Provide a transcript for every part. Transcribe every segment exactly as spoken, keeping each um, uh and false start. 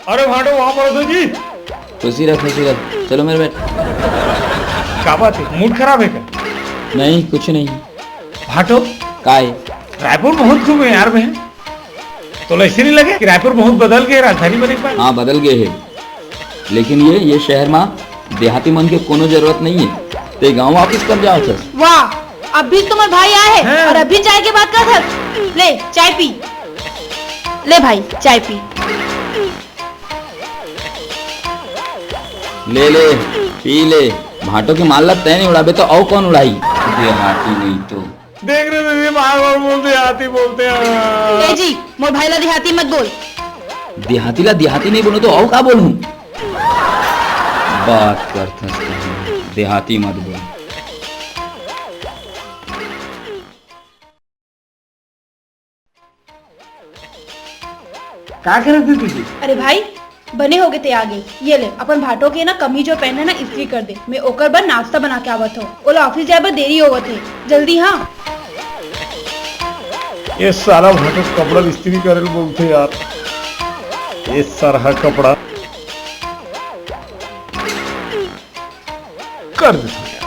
अरे भांटो, वहाँ पर हो जी। खुशी रह, खुशी रह। चलो मेरे बैठ। का बात है, मूड खराब है क्या? नहीं, कुछ नहीं। भांटो, काय? रायपुर बहुत घूमे यार मैं। तोला ऐसे नहीं लगे कि रायपुर बहुत बदल गए राजधानी बने के बाद? हाँ, बदल गए है, लेकिन ये ये शहर मा देहाती मन के कोनो जरूरत नहीं है। ते गांव वापस कब जाओ सर? वाह, अभी तुम्हार भाई आए है हैं? और अभी चाय के बात कर सर। ले चाय पी, ले भाई चाय पी। ले ले, पी ले। भांटो के माल ला तैं नहीं उड़ाबे तो अउ कौन उड़ाई? देहाती नहीं तो। देख रहे दीदी, बार बार बोलते देहाती बोलते हैं। ए जी, मोर भाई ला देहाती मत बोल। देहाती ला देहाती नहीं बोलूं तो अउ का बोलूं? बात करथस तो देहाती मत बोल। का करत हे दीदी? अरे भाई, बने होगे ते आगे। ये ले, अपन भांटो के ना कमीज और पैंट है ना इस्त्री कर दे। मैं ओकर बर नाश्ता बना के आवत हूँ। ओला ऑफिस जाए बर देरी होवत हे। जल्दी हाँ। ये सारा भांटो कपड़ा इस्त्री करे ल बोलथे यार। ये सरहा कपड़ा कर देथन यार।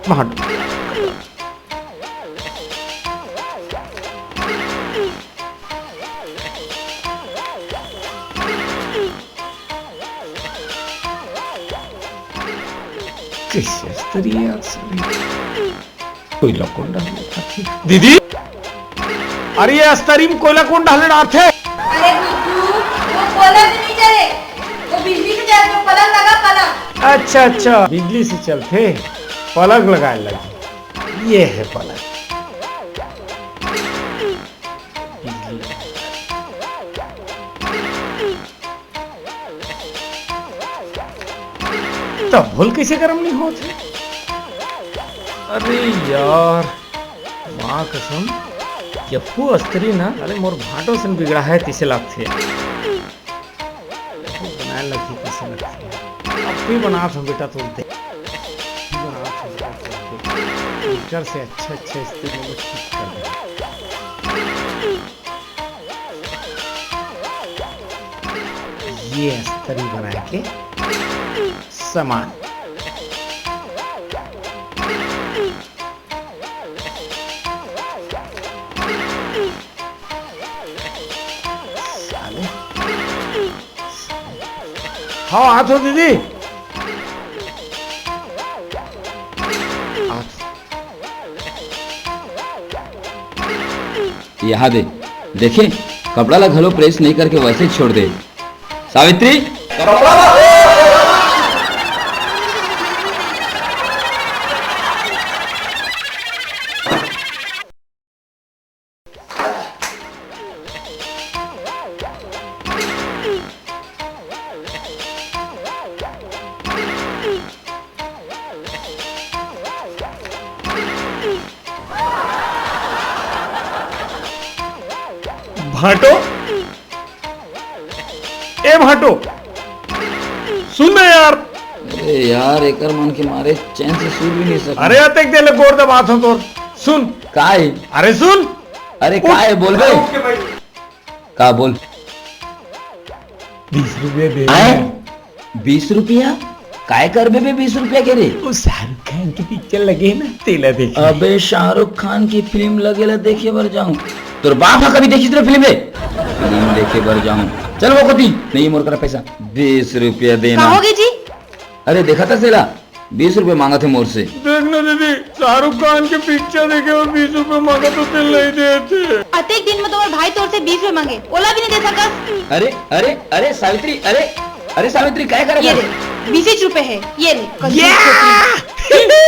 भांटो। कैसे अस्तर हे यार सारे? कोयला कोन डाले आथे? दीदी, अरे ये अस्तरी में कोयला कोन डाले आथे? अरे बुद्धू, वो कोयला से नहीं चले, वो बिजली से चलथे, वो पलंग लगा, पलंग। अच्छा, अच्छा, बिजली से चलथे, पलंग लगाए लगी। ये है पलंग। बिजली। तब भूल कैसे गरम नहीं होत हे? अरे यार, माँ कसम, यहू अस्त्री ना, साले मोर भांटो सन बिगड़ा है, तिसे लागथे। यहू बनाए लगही, तिसे लागथे। अब भी बनात हूँ बेटा, तू देख। बनात हूँ बेटा, तू देख। एकर से अच्छा, अच्छा अस्त्री में ठीक कर दे। ये अस्त्री बनाए के समान। साले। हाँ, आत हूँ दीदी। आत। यहाँ दे, देखे, कपड़ा ला घलो प्रेस नहीं करके वैसे ही छोड़ दे। सावित्री, कपड़ा ला। भांटो, ए भांटो, सुन ना यार। अरे यार, एकर मन के मारे चैन से सुत भी नहीं सकत। अरे अतेक देर ले गोड़ दबात हूँ तोर। सुन। काय? अरे सुन। अरे उठ। काय बोलबे? अरे उठ के बैठ। का बोल? बीस रुपया दे। आय? बीस रुपया? काय करबे बे बीस रुपया के रे? वो शाहरुख खान की पिक्चर लगे है ना, तेला देखे। अबे शाहरुख खान की फिल्म लगे ला देखे बर जाऊं? तोर बाप हा कभी देखिस रे फिल्म रे? फिल्म देखे बर जाऊं? चल वो कोती, नहीं मोर करा पैसा। बीस रुपया देना। का होगे जी? अरे देखा था सेला, बीस रुपए मांगा थे मोर से। देख ना दीदी, शाहरुख खान के पिक्चर देखे बर बीस रुपए मांगा तो तेल नहीं देते। अतेक दिन में तुम्हारे भाई तोर से बीस रुपए मांगे, ओला भी नहीं दे सकस। अरे, अरे, अरे सावित्री, अरे, अरे सावित्री, काय करत ये हस? ले, बीस रुपए है, ये ले, कंजूस छोकरी।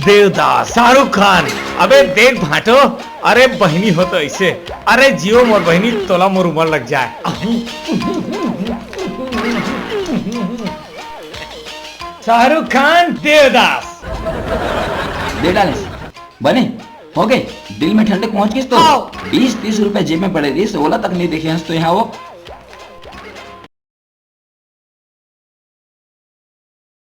देवदास, शाहरुख खान, अबे देख भांटो, अरे बहिनी हो तो ऐसे, अरे जियो मोर बहिनी, तोला मोर उमर लग जाए। शाहरुख खान देवदास। दे डाले। बने, हो गए। दिल में ठंडक पहुंच गई तो। हाँ। बीस तीस रुपए जेब में पड़े रहिस, ओला तक नहीं देखे हंस तो यहाँ वो।